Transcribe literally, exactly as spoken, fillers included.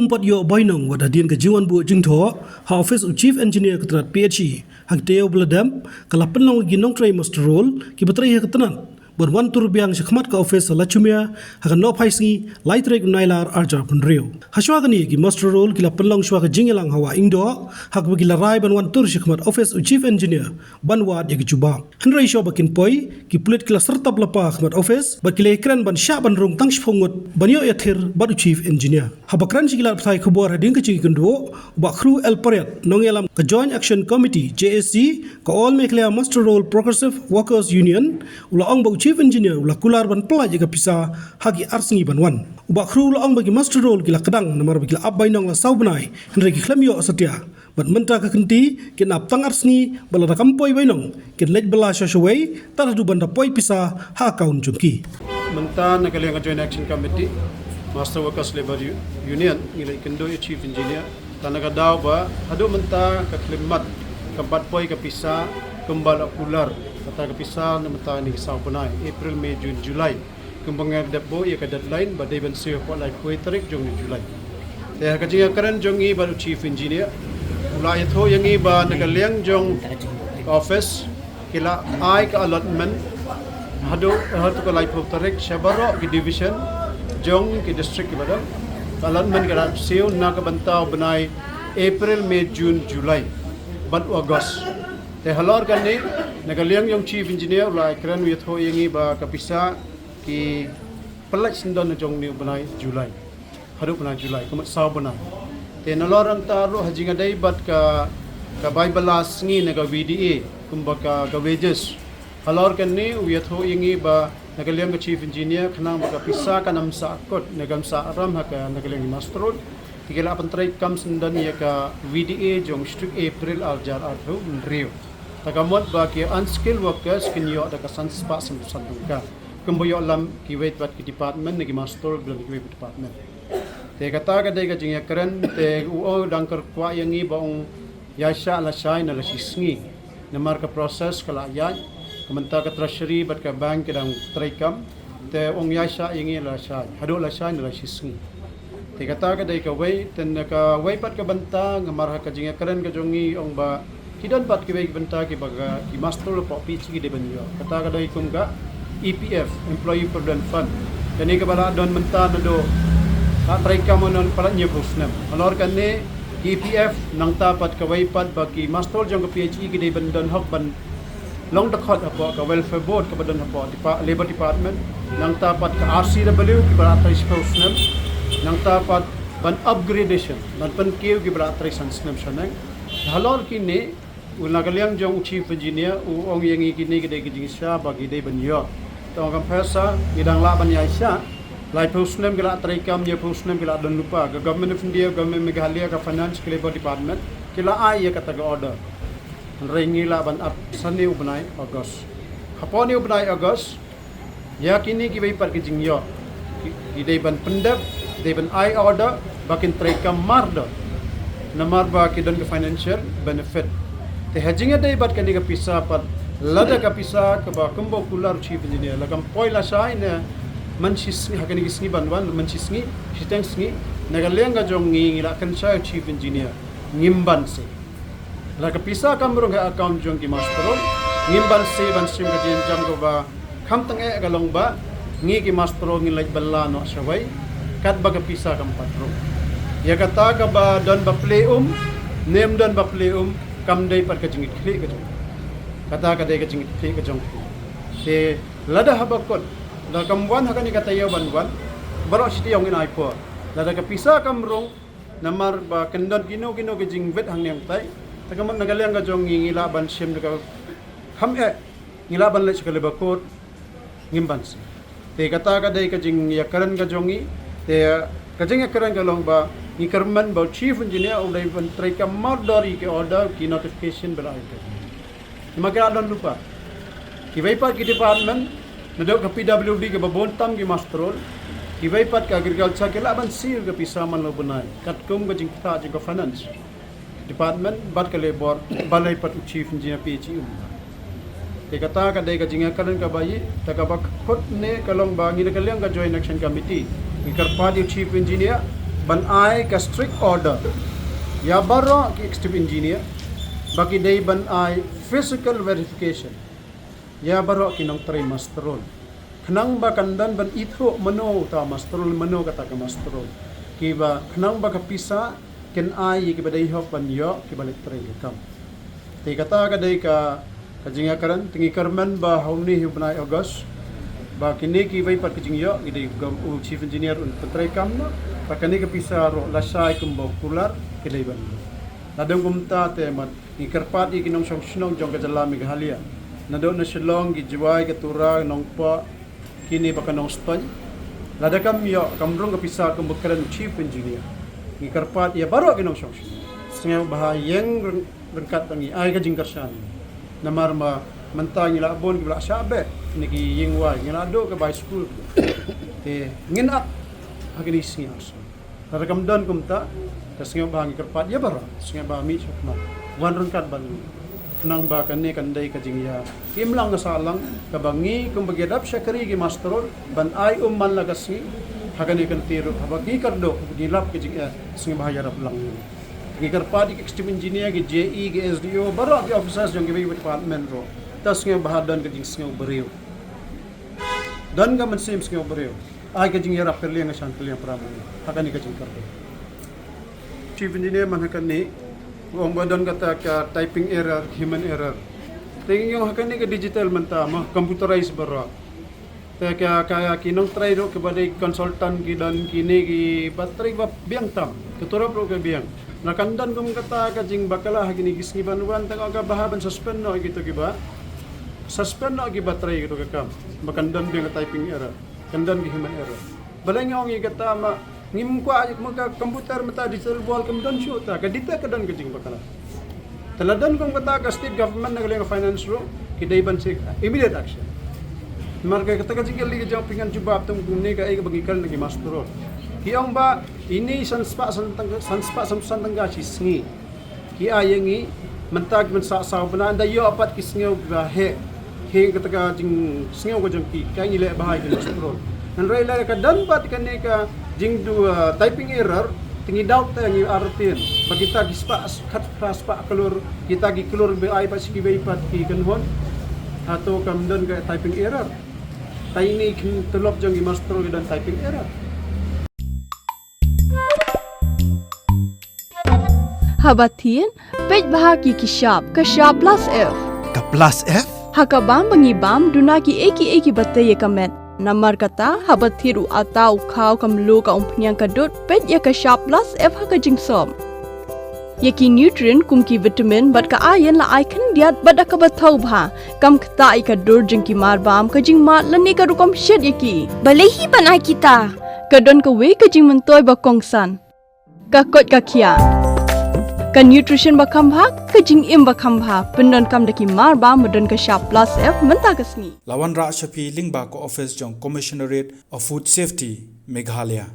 Ym pat ïoh bainong wat hadien ka jingwan buh jingthoh ha office u Chief Engineer ka tnat P H E, ha ki taïew ba la dep ka la pynlong ïa ki nongtrei muster roll kiba trei ha ka tnat ban wan tur biang sha khmat ka office ha Lachumia ha ka nohphai sngi lai tarik u Nailar arhajar arphew hynriew. Hashwa kane ki muster roll ki la pynlong shwa ka jingïalang ha Wah Ingdoh ha kaba ki la rai ban wan tur sha khmat office u Chief Engineer ban wad ïa ka jubab. Hynrei shwa ba kin poi, ki pulit ki la syrtap lypa ha khmat office bad ki la ïakren ban shah ban rung tang shiphew ngut ban ïoh ïathir bad u Chief Engineer. Haba kren sha ki lad pathai khubor hadien ka jingïakynduh, u Bah Khru L Pariat, nongïalam ka Joint Action Committee, J A C, ka All Meghalaya Muster Roll Progressive Workers Union, u la ong ba u Chief Engineer u la kular ban pyllait ïa ka pisa ha ki ar sngi ban wan. U Bah Khru u la ong ba ki muster roll ki la kdang namar ba ki la ap bainong la saw bnai, hynrei ki khlem ïoh satia. Bad mynta ka kynti kin ap tang ar sngi, bad lada kam poi bainong kin leit bylla sha shawei tad haduh ban da poi pisa ha account jong ki. Mynta na ka liang ka Joint Action Committee, Muster Workers Labour U-, Union, ngi la ïakynduh ïa u Chief Engineer. Tang na ka daw ba haduh mynta ka khlem mat, kam pat poi ka pisa kumba la kular. Kata ka pisa na mynta kine ki saw bnai, April, May, June, July. Kumba nga dep buh ïa ka deadline ba dei ban siew hapoh laiphew tarik jong u July. Te ha ka jingïakren jong ngi bad u Chief Engineer, u la ïathuh ïa ngi ba na ka liang jong office ki la ai ka allotment haduh, haduh ka laiphew tarik sha baroh ki division jong ki district kiba don. Ka allotment ka la siew na ka bynta u bnai April, May, June, July bad u August. Te halor kane, na ka liang jong u Chief Engineer u la kren, u ïathuh ïa ngi ba ka pisa ki pyllait syndon na jong une u bnai July haduh u bnai July, ka mut saw bnai. Te nalor nangta ruh ha jingïadei bad ka, ka bai bylla sngi na ka V D A kumba ka, ka wages. Halor kane u ïathuh ïa ngi ba na ka liang ka Chief Engineer, khnang ba ka pisa kan ym sah kut ne kan ym sah ram ha ka, na ka liang ki muster roll, te ki la pyntreikam syndon ïa ka V D A jong u District April arhajar arphew hynriew. Ta ka mut ba ki unskilled workers kin ïoh da ka san spah san phew san tyngka. Kumba ïoh lam kiwei pat ki department ne ki muster roll ba don kiwei pat department. Te kata ka dei ka jingïakren, te u ong u dang kyrpad ïa ngi ba un ïaishah lashai ne la shisngi. Namar ka process ka la ïaid, ka mynta ka treasury bad ka bank ki dang treikam, te un ïaishah ïa ngi lashai, haduh lashai ne la shisngi. Te kata ka dei kawei, te na kawei pat ka bynta, namar ha ka jingïakren ka jong ngi ong ba ki don pat kiwei ki bynta kiba ka, ki muster roll hapoh P H E ki dei ban ïoh. Kata ka dei kum ka E P F, Employee Provident Fund. Kane kaba la don mynta naduh la treikam, ong, palat hynñiewphew snem. Halor kane, ki E P F, nangta pat kawei pat ba ki muster roll jong ka P H E ki dei ban don hok ban long dkhot hapoh ka Welfare Board kaba don hapoh Depa-, Labour Department. Nangta pat ka R C W kiba la trei shiphew snem. Nangta pat ban upgradation, ban pynkiew kiba la trei san snem shaneng. Halor kine, u na ka liang jong u Chief Engineer, u ong ïa ngi kine ki dei ki jingshai ba ki dei ban ïoh. Te ong kam pisa, ngi dang lah ban ïaishah. Laiphew snem ki la treikam, hynñiewphew snem ki la don lypa. Ka Government of India, Government Meghalaya, ka Finance, ka Labour Department, ki la ai ïa kata ka order. Hynrei ngi lah ban ap sa une u bnai August. Hapoh une u bnai August, ïa kine kiwei pat ki jingïoh, ki, ki dei ban pyndep, dei ban ai order ba kin treikam marda. Namar ba ki don ka financial benefit. Te ha jingïadei bad kane ka pisa pat, lada ka pisa kaba kumba u kular u Chief Engineer, la kam poi lashai ne mynshisngi, ha kine ki sngi ban wan, mynshisngi, shiteng sngi, na ka liang ka jong ngi, ngi la kynshai u Chief Engineer, ngim banse. Lada ka pisa kam rung ha account jong ki muster roll, ngim banse ban shim ka jingjam kaba kham tyngeh, ka long ba ngi ki muster roll ngin leit bylla noh shawei katba ka pisa kam pat rung. Ïa kata kaba don ba plie um ne ym don ba plie um, kam dei pat ka jingkitkhlieh ka jong, kata ka dei ka jingkitkhlieh ka jong phi. Te lada haba kut, lada kam wan ha kane ka taïew ban wan, baroh shi taïew ngin ai por. Lada ka pisa kam rung, namar ba kan don kino kino ki jingwit hangne hangtai, te ka mut na ka liang ka jong ngi, ngi lah ban shim da ka kham eh, ngi lah ban leit sha ka Labour Court, ngim banse. Te kata ka dei ka jingïakren ka jong ngi. Te ka jingïakren ka long ba ngi kyrmen ba u Chief Engineer u dei ban treikam marda ïa ki order, ki notification ba la ai. Namar ki la don lypa. Kiwei pat ki department, naduh ka P W D kaba bun tam ki muster roll, kiwei pat ka Agriculture, ki lah ban siew ka pisa man la u bnai, katkum ka jingktah jong ka Finance Department bad ka Labour, balei pat u Chief Engineer P H E um. Te kata ka dei ka jingïakren kaba ïeit. Te kaba kut ne ka long ba ngi na ka liang ka Joint Action Committee, ngi kyrpad ïa u Chief Engineer Ban ai ka strict order ïa baroh ki executive engineer ba ki dei ban ai physical verification ïa baroh ki nongtrei muster roll. Khnang ba kan don ban ithuh mano uta muster roll, mano kata ka muster roll. Kiba khnang ba ka pisa kin ai ïa kiba dei hok ban ïoh kiba leit trei ka kam. Te kata ka dei ka, ka jingïakren, te ngi kyrmen ba ha une u bnai August ba kine kiwei pat ki jingïoh ki dei u chief engineer un pyntrei kam noh, ba kane ka pisa ruh lashai kumba kular ki dei ban. Lada ong kumta te mat ngi kyrpad ïa ki nongshong shnong jong ka jylla Meghalaya, naduh na Shillong, ki Jowai, ka Tura, Nongpoh, kine ba ka Nongstoiñ. Lada kam ïoh, kam rung ka pisa kumba kren chief engineer, ngi kyrpad ïa baroh ki nongshong shnong. Sngewbha ïeng ryngkat bad ngi, ai ka jingkyrshan. Namar ma mynta ngi la bun kiba la shah beh na ki ïing wai, ngi la duh ka bai skul. Te ngin ap ha kine ki sngi ar sngi. Lada kam don kumta, te sngewbha ngi kyrpad ïa baroh, sngewbha mih shakhmat, wan ryngkat bad ngi. Khnang ba kane kan dei ka jingïa imlang sahlang kaba ngi kumba ki dap shakri ki muster roll ban ai um man la ka sngi. Ha kane ka kynti ruh haba ki kyrduh, ngi lap ka jingeh, sngewbha ïarap lang ngi. Ngi kyrpad ïa ki executive engineer, ki J E, ki S D O, baroh ki officers jong kiwei pat department ruh, te sngewbha don ka jingsngew briew, don ka mynsiem sngew briew. Ai ka jingïarap kylliang ka shan kylliang para mynmiet ha kane ka jingkyrduh. Chief engineer, man ha kane u ong ba don kata ka typing error, human error. Te ngi ong ha kane ka digital mynta ma, computerized baroh. Te ka, ka ki nongtrei ruh kiba dei consultant ki don, kine kiba trei ba biang tam, ka turap ruh ka biang. Lada kan don kum kata ka jingbakla ha kine ki sngi ban wan, te ka bha ban suspend noh ïa kito kiba, suspend noh kiba trei kito ka kam. Ba kan don biang ka typing error, kan don ki human error. Balei nga ong ïa kata ma, ngim kwah ïa ka computer mynta, digital world, kam don shuh ta, ka detect ka don ka jingbakla. Te la don kum kata, ka state government na ka liang ka finance ruh ki dei ban take immediate action. Namar ka kata ka jingkylli ka jong pynïaid jubab tang kumne, kaei kaba ngi kren na ki muster roll. Ki ong ba ine san spah san tyng-, san spah san tyngka shi sngi ki ai ïa ngi. Mynta ki ban sah saw bnai, ynda ïoh pat ki sngew ba heh, heh kata ka jingsngew ka jong ki, ka ngi leh bha ïa ki muster roll. Hynrei lada ka don pat kane ka jingduh, uh, typing error, te ngi doubt, te ngi artien ba kita ki spah, khatphra spah klur, kita ki klur ba ai pat sha kiwei pat ki kynhun, hato kam don ka typing error? Te ine ki tulop jong ki muster roll ki don typing error. Haba thied, peit bha ki ki shap, ka shap plus F. Ka plus F? Ha ka bam ba ngi bam, duna kiei kiei kiba tei ïa ka met. Namar kata, haba thied u atta, u khaw, ka mluh, ka umphniang, ka dud, peit ïa ka shap plus F ha ka jingsop. Ïa ki nutrient kum ki vitamin bad ka iron la ai khyndiat bad da kaba thaw bha, kam ktah ïa ka dur jong ki marbam, ka jingmad lane ka rukom shet ïa ki. Balei hi ban ai kita? Ka don kawei ka jingmyntoi ba kongsan. Ka koit ka khiah. Ka nutrition ba kham bha, ka jingim ba kham bha, pyndonkam da ki marbam ba don ka shap plus F mynta ka sngi. La wanrah sha phi lyngba ka office jong Commissionerate of Food Safety, Meghalaya.